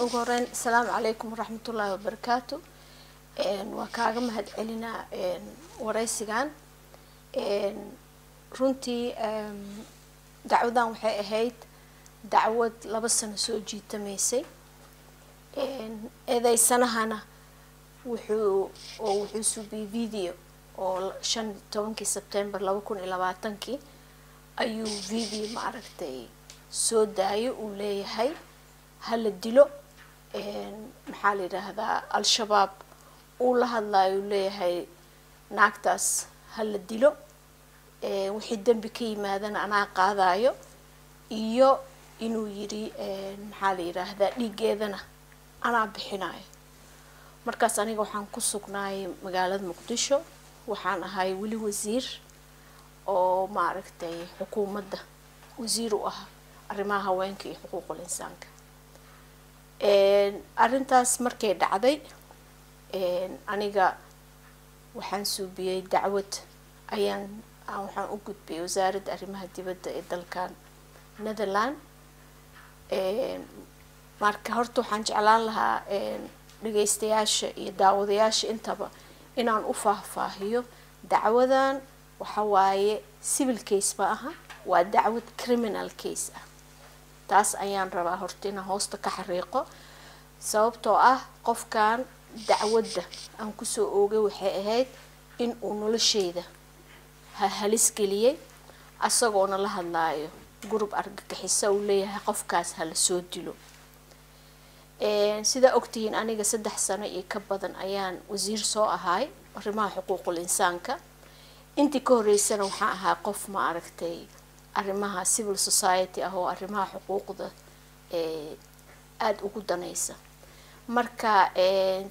Ugu horeyn, asalaamu calaykum waraxmatullaahi wabarakaatu. Waa kaaga mahad celinaa wareysigan. Runtii dacwadan waxay ahayd dacwad 2 sano soo jiitamaysay. Eedeysanahana wuxuu subiyey video oo 15-kii Sebtembar 2020-kii ayuu video, maaragtay, soo daayo, uu leeyahay hala dilo, maxaa la yidhaahdaa, Al-Shabaab uu la hadlayo, uu leeyahay naagtaas hala dilo, wixii dembi ka yimaadana anaa qaadayo, iyo inuu yidhi, maxaa la yidhaahdaa, dhiiggeedana anaa bixinayo. Markaas aniga waxaan ku sugnaayay magaalada Muqdisho. Waxaan ahay weli wasiir oo, maaragtay, xukuumadda wasiir u ah arrimaha haweenka iyo xuquuqul insaanka. Arrintaas markay dhacday, aniga waxaan suubiyey dacwad ayaan waxaan u gudbiyey Wasaaradda Arrimaha Dibadda ee dalkan Netherland. Marka horta waxaan jeclaan lahaa dhageystayaasha iyo daawadayaasha intaba inaan u faahfaahiyo dacwadan. Waxa waaye civil case ma aha, waa dacwad criminal case ah. Taas ayaan rabaa horta inaan hoosta ka xariiqo, sababtoo ah qofkan dacwadda aan kusoo oogay waxay ahayd in uu nolosheyda ha halis geliyey, asagoona la hadlaayo group argagixisa, uu leeyahay qofkaas hala soo dilo. Sidaa ogtihiin, aniga 3 sano iyo ka badan ayaan wasiir soo ahaay arrimaha xuquuqul insaanka. Intii ka horeysana waxaan ahaa qof, ma aragtay, arrimaha civil society ah oo arrimaha xuquuqda aada ugu danaysa. Marka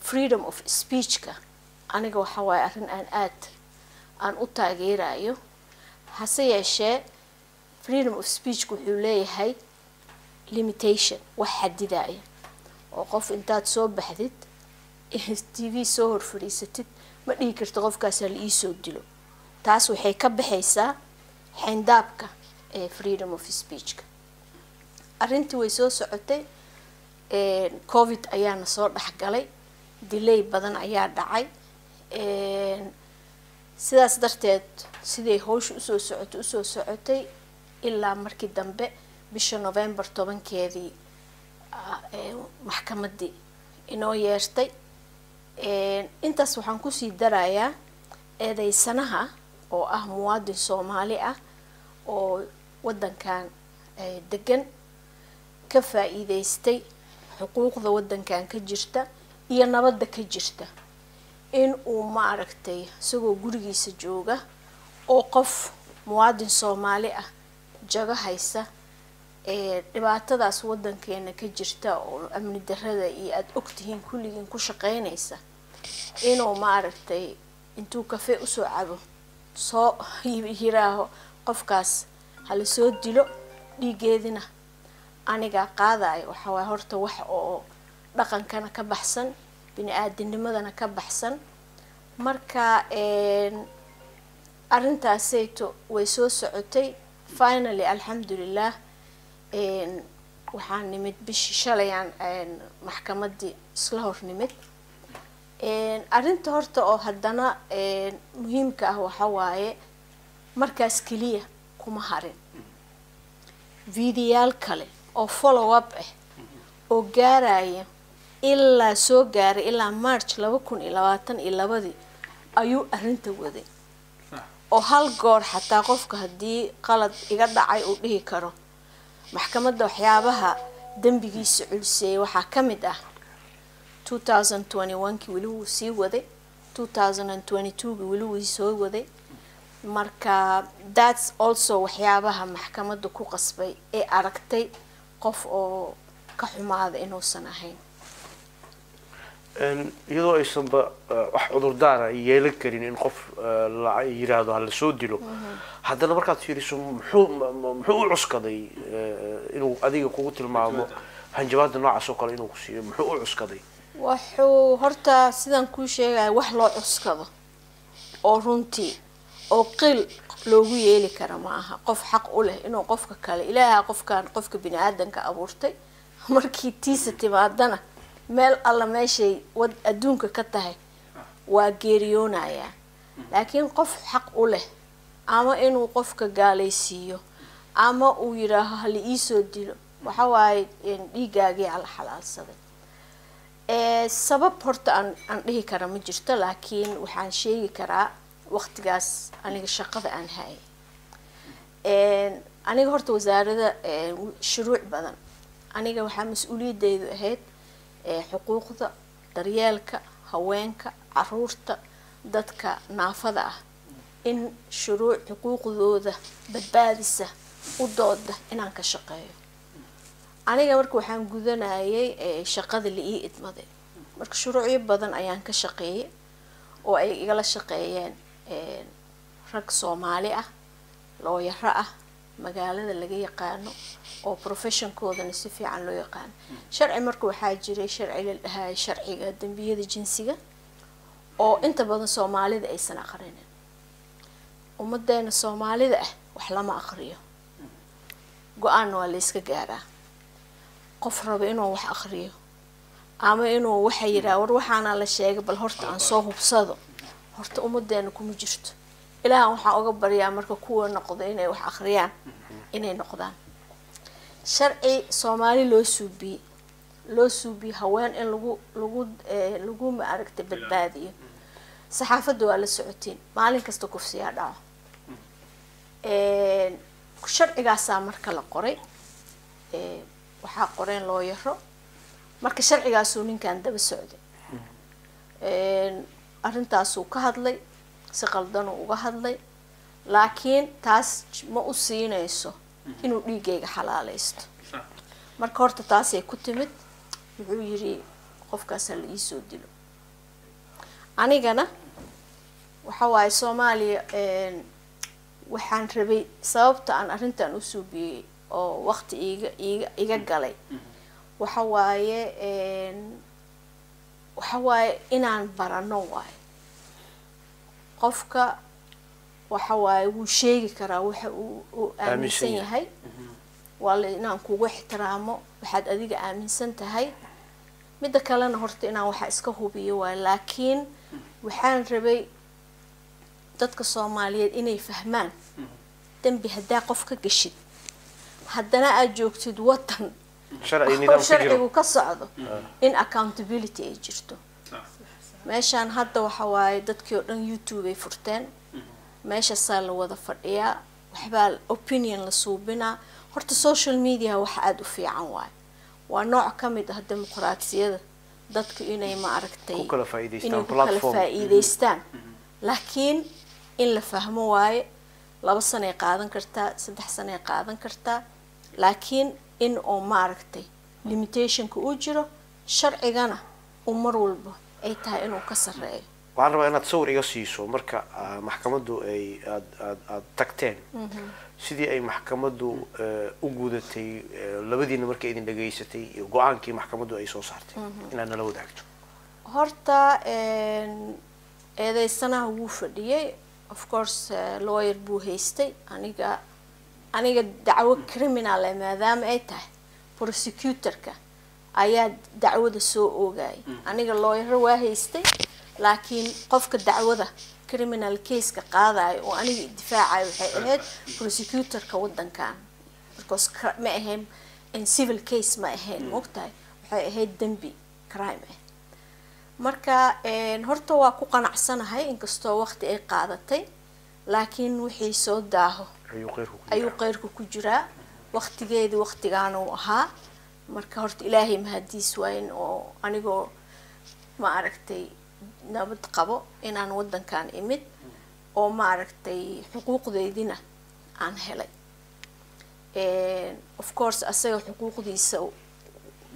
freedom of speechka aniga waxa waaye arrin aan aad aan u taageerayo. Hase yeeshee, freedom of speechka wuxuu leeyahay limitation, wax xadidaya, oo qof intaad soo baxdid TV soo hor fadhiisatid ma dhihi karto qofkaasa la iisoo dilo. Taas waxay ka baxaysaa xayndaabka ee freedom of speechka. Arrintii way soo socotay. COVID ayaana soo dhexgalay, delay badan ayaa dhacay. Sidaas darteed siday hawsha usoo socotay ilaa markii dambe bisha November 10-keedii maxkamaddii inoo yeertay. Intaas waxaan kusii darayaa eedeysanaha oo ah muwaadin Soomaali ah oo waddankan degan, ka faa-iideystay xuquuqda waddankan ka jirta iyo nabadda ka jirta, in uu, maaragtay, isagoo gurigiisa jooga oo qof muwaadin Soomaali ah jago haysa, dhibaatadaas waddankeena ka jirta oo amni darrada iyo aada ogtihiin kulligiin ku shaqeynaysa, inuu, maaragtay, intuu kafee usoo cabo soo yiraaho qofkaas hala soo dilo, dhiigeedina anigaa qaadayo, waxa waay horta wax oo dhaqankana ka baxsan, bini aadinimadana ka baxsan. Marka arrintaasayto way soo socotay. Finally, alxamdulilah, waxaan nimid bishii shalayaan maxkamaddii isla hor nimid. Arrinta horta oo haddana muhiimka ah waxa waaye, markaas keliya kuma harin, videoyaal kale oo follow up ah oo gaaraya ilaa soo gaaray ilaa March 2022-dii ayuu arrinta waday, oo hal goor xataa qofka haddii qalad iga dhacay uu dhihi karo. Maxkamadda waxyaabaha dembigiisa culiseeyay waxaa ka mid ah 2021-kii weli wuu sii waday, 2022-kii weli wuu soo waday. Marka that's also waxyaabaha maxkamadda ku qasbay ee aragtay qof oo ka xumaada inuusan ahayn. Iyadoo aysanba wax cudurdaara yeelan karin in qof la yiraahdo ha lasoo dilo, haddana markaad fiiriso, muxuu u cuskaday inuu adiga kugu tilmaamo hanjabaada noocaas oo kale inuu ku siiyo? Muxuu u cuskaday? Wuxuu horta, sidaan kuu sheegaya, wax loo cuskado oo runtii oo qil loogu yeeli kara ma aha. Qof xaq u leh inuu qofka kale, Ilaaha qofkan, qofka bini aadanka abuurtay, Markii tiisa timaadana meel alla meeshay wad adduunka ka tahay waa geeriyoonayaa. Laakiin qof xaq u leh ama inuu qofka gaalaysiiyo ama uu yidhaaho hala iisoo dilo, waxa waaye dhiiggaagii ala xalaalsaday. Sabab horta aan dhihi kara ma jirto, laakiin waxaan sheegi karaa waqtigaas aniga shaqada aan hayay. Aniga horta wasaarada shuruuc badan, aniga waxaa mas-uuliyadeydu ahayd xuquuqda daryeelka haweenka, caruurta, dadka naafada ah, in shuruuc xuquuqdooda badbaadisa u dooda inaan ka shaqeeyo. Aniga marka waxaan gudanayay shaqada la ii idmaday. Marka shuruucyo badan ayaan ka shaqeeyay oo ay igala shaqeeyeen rag Soomaali ah, looyaro ah, magaalada laga yaqaano oo professionkoodana si fiican loo yaqaano sharci. Marka waxaa jiray sharci la dhahayo sharciga dembiyada jinsiga oo inta badan Soomaalida aysan aqrinin. Ummadeena Soomaalida ah wax lama aqriyo, go-aanna waa la iska gaaraa. Qof raba inuu wax aqriyo ama inuu waxa yidhaha war waxaana la sheegay, bal horta aan soo hubsado, horta ummadeena kuma jirto. Ilaahan waxaan uga baryaa marka kuwa noqdo inay wax akhriyaan inay noqdaan. Sharci Soomaali loo suubiyey, loo suubiyey haween in lagu maaragtay badbaadiyo. Saxaafadda waa la socotiin, maalin kasta kufsiyaa dhaco. Sharcigaasaa marka la qoray, waxaa qoreen looyaro. Marka sharcigaasuu ninkan daba socday, arrintaasuu ka hadlay, si qaldanuu uga hadlay, laakiin taas ma u siinayso inuu dhiiggayga xalaalaysto. Marka horta taasay ku timid. Wuxuu yidhi qofkaas ha la iisoo dilo. Anigana waxa waaye Soomaaliya waxaan rabay, sababta aan arrintan u suubiyey oo waqti iga galay waxa waaye, waxa waaye inaan barano waayo. Qofka waxa waaye wuu sheegi karaa waxa uu aaminsan yahay, waa la inaan kugu ixtiraamo waxaad adiga aaminsan tahay. Midda kalena horta inaan waxa iska hubiyo waayo, laakiin waxaan rabay dadka Soomaaliyeed inay fahmaan dembi haddaa qof ka gashid, haddana aada joogtid waddan sharcigu ka socdo, in accountability ay jirto. Meeshaan hadda waxa waaye dadkii oo dhan YouTube ay furteen, meeshaasaa la wada fadhiyaa, waxbaa opinion la suubinaa. Horta social media waxa aada u fiican waayo, waa nooc ka mid ah dimuqraadiyada, dadku inay maaragtay inay ku kala faa'iideystaan, laakiin in la fahmo waaye. 2 sanay qaadan kartaa, 3 sanay qaadan kartaa, laakiin in oo maaragtay limitationka uu jiro, sharcigana uu mar walba ay tahay inuu ka sarreeyo. Waxaan rabaa inaad sawir iga siiso marka maxkamaddu ay aad aad aad tagteen, sidii ay maxkamaddu u gudatay labadiina markay idin dhageysatay iyo go-aankii maxkamaddu ay soo saartay inaad nala wadaagto. Horta eedeysanaha wuu fadhiyey, of course lawyer buu haystay. Aniga dacwo criminal eh maadaama ay tahay, prosecutorka ayaa dacwada soo oogayay. Aniga lawyer waa haystay, laakiin qofka dacwada criminal caseka qaadayo oo aniga difaacayo waxay ahayd prosecutorka waddankan, because ma ahayn civil case, ma ahayn, moogtahay, waxay ahayd dembi crime ah. Marka horta waa ku qanacsanahay, inkastoo waqti ay qaadatay, laakiin wixii soo daaho ayuu qeyrku ku jiraa. Waqtigeedii waqtigaana uu ahaa. Marka horta Ilaahay mahadiis waa in oo anigoo ma aragtay nabad qabo inaan waddankan imid oo ma aragtay xuquuqdeydina aan helay. Of course asaga xuquuqdiisa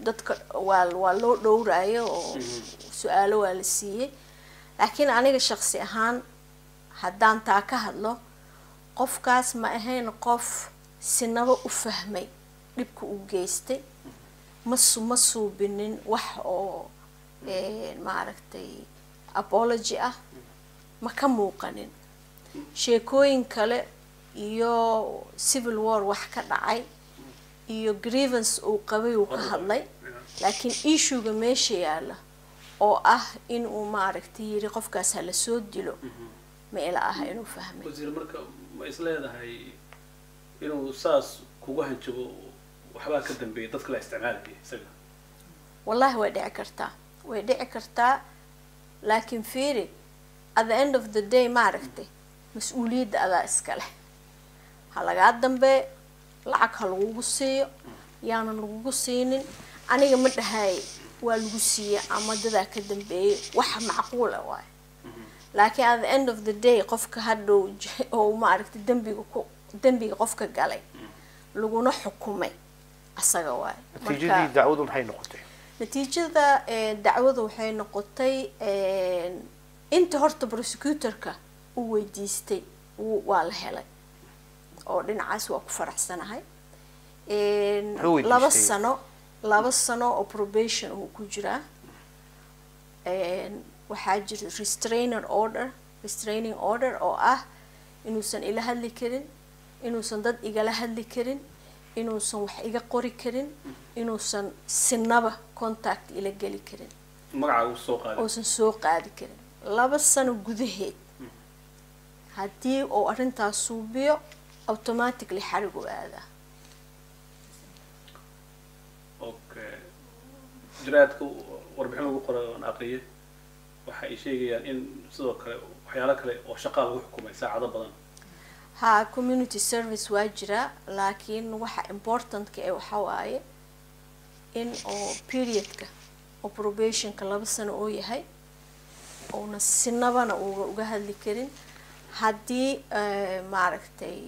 dadka waa loo dhowraayo oo su-aalo waa la siiyey, laakiin aniga shaqsi ahaan haddaan taa ka hadlo, qofkaas ma ahayn qof sinaba u fahmay dhibka uu geystay. Ma suubinin wax oo maaragtay apology ah, ma ka muuqanin. Sheekooyin kale iyo civil war wax ka dhacay. Iyo grievance uu qabay uu ka hadlay, laakiin issue-ga meesha yaala oo ah in uu, maaragtay, yiri qofkaas ha la soo dilo, ma ila aha inuu fahmay. Wasiir, marka ma is leedahay inuu saas kugu hanjabo waxbaa ka dambeeyay, dadka la isticmaalaya isaga? Wallahi way dhici kartaa, way dhici kartaa, laakiin fiiri, at the end of the day, maaragtay, mas-uuliyadda adaa iska leh. Ha lagaa dambee, lacag ha lagugu siiyo, yaanan lagugu siinin, aniga ma dhahay waa lagu siiye ama dadaa ka dambeeyay, wax macquula waayo. Laakiin at the end of the day, qofka hadhow oo, maaragtay, dembiga ku dembiga qofka galay laguna xukumay asaga waayo. Natiijadii dacwadu maxay noqotay? Natiijada dacwadu waxay noqotay, inta horta prosecutor-ka uu weydiistay waa la helay, oo dhinacaas waa ku faraxsanahay. Muxuu weydiistay? 2 sano, 2 sano oo probation uu ku jiraa. Waxaa jira restraining order, restraining order oo ah inuusan ila hadli karin, inuusan dad igala hadli karin, inuusan wax iga qori karin, inuusan sinaba contact ila geli karin. Magacaaga uu soo qaaday. Uusan soo qaadi karin 2 sano gudaheed. Haddii uu arrintaas suubiyo, automatically xarigu aadaa. Okay, jaraa'idka warbixin lagu qoray oon aqriyay waxa ay sheegayaan in sidoo kale waxyaalo kale oo shaqaa lagu xukumay, saacado badan. Ha, community service waa jira, laakiin waxa important-ka ee waxa waaye in oo period-ka oo probation-ka 2 sano oo yahay, uuna sinabana uga uga hadli karin. Haddii maaragtay,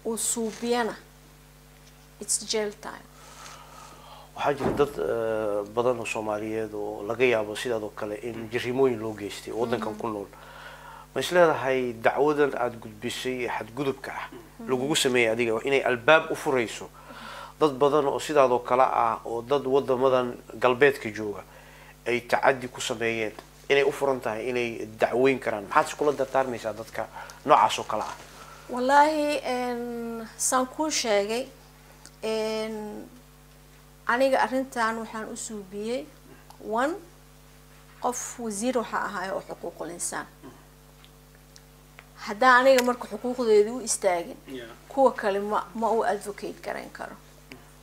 uu suubiyana, it's jail time. Waxaa jira dad badan oo Soomaaliyeed oo laga yaabo sidaadoo kale in jariimooyin loo geystay oo waddankan ku nool. Ma is leedahay dacwadan aada gudbisay ee xadgudubka ah lagugu sameeyay adiga inay albaab u furayso dad badan oo sidaadoo kale ah, oo dad wadamadan galbeedka jooga ay tacaddi ku sameeyeen, inay u furan tahay inay dacweyn karaan? Maxaad iskula dardaarmaysaa dadka noocaas oo kale ah? Wallaahi, saan kuu sheegay, aniga arrintan waxaan u suubiyey one qof wasiir waxaa ahaay oo xuquuqul insaan. Haddaan aniga marka xuquuqdeedii u istaagin, kuwa kale ma u advocate garan karo.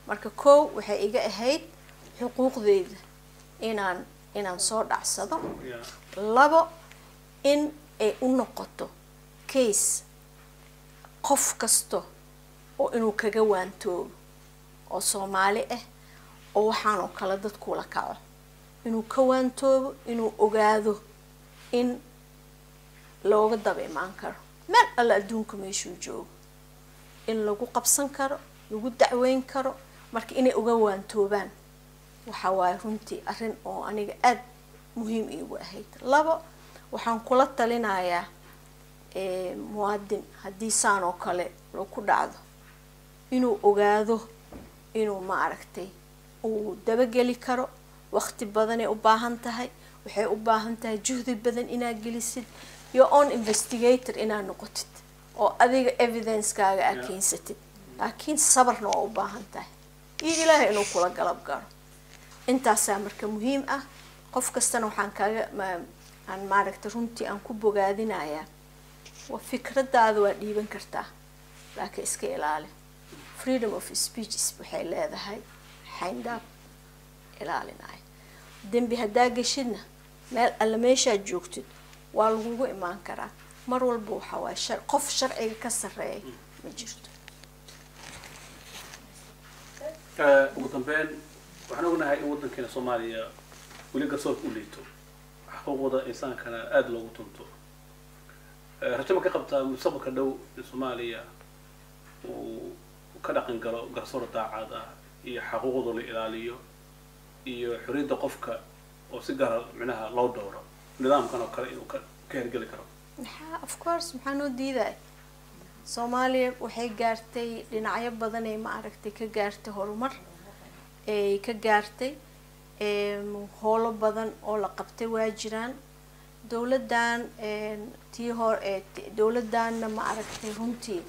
Marka kow waxay iga ahayd xuquuqdeyda inaan soo dhacsado. Labo, in ay u noqoto case qof kasto oo inuu kaga waantoobo oo Soomaali ah oo waxaan oo kale dadkula kaco, inuu ka waantoobo, inuu ogaado in looga daba imaan karo meel alla adduunka meeshuu joogo, in lagu qabsan karo, lagu dacweyn karo. Marka inay uga waantoobaan waxa waaye runtii arrin oo aniga aada muhiim iigu ahayd. Labo, waxaan kula talinayaa muwaadin haddii saan oo kale loo ku dhacdo inuu ogaado inuu, maaragtay, uu dabageli karo. Waqti badanay u baahan tahay, waxay u baahan tahay juhdi badan inaad gelisid, your own investigator inaad noqotid oo adiga evidence-kaaga aad keensatid, laakiin sabarna waa u baahan tahay iyo Ilaahay inuu kula galab galo. Intaasaa marka muhiim ah. Qof kastana waxaan kaaga aan, maaragtay, runtii aan ku bogaadinayaa, waa fikradaada waa dhiiban kartaa, laakiin iska ilaali. Freedom of speech waxay leedahay xayndaab ilaalinaya. Dembi haddaa geshidna, meel alle meeshaad joogtid waa lagugu imaan karaa. Mar walba waxa waaye qof sharciga ka sarreeya ma jirto. Ugu dambeyn, waxaan ognahay in waddankeena Soomaaliya weli garsoorka u liito, xuquuqda insaankana aada loogu tunto. Rajo ma ka qabtaa mustaqbalka dhow in Soomaaliya uu ka dhaqan galo garsoor daacad ah iyo xaquuqda la ilaaliyo iyo xorriyadda qofka oo si gaara micnaha loo dhowro, nidaamkan oo kale inuu ka hergeli karo? Maxaa, of course, maxaa noo diidaya? Soomaaliya waxay gaartay dhinacyo badan ay, maaragtay, ka gaartay horumar ay ka gaartay. Howlo badan oo la qabtay waa jiraan. Dowladdan tii hor dowladdanna, ma aragtay, runtii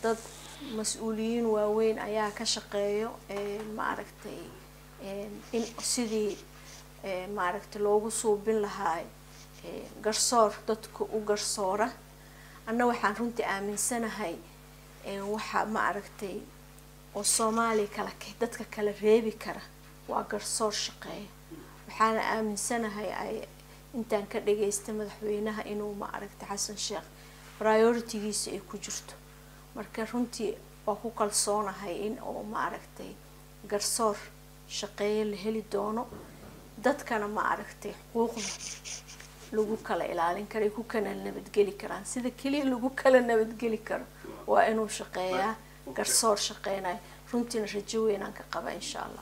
dad Mas-uuliyiin waaweyn ayaa ka shaqeeyo, maaragtay, in sidii, maaragtay, loogu suubin lahaa garsoor dadka u garsoora. Anna waxaan runtii aaminsanahay waxa, maaragtay, oo Soomaaliya kala dadka kala reebi kara waa garsoor shaqeeya. Waxaana aaminsanahay ay intaan ka dhageystay madaxweynaha inuu, maaragtay, Xasan Sheekh priority-giisa ay ku jirto. Marka runtii waa ku kalsoonahay in oo, maaragtay, garsoor shaqeeya la heli doono, dadkana, maaragtay, xuquuqda lagu kala ilaalin karo, ay ku kala nabadgeli karaan. Sida keliya lagu kala nabadgeli karo waa inuu shaqeeyaa garsoor shaqeynayo. Runtiina rajo weynaan ka qaba, insha Allah.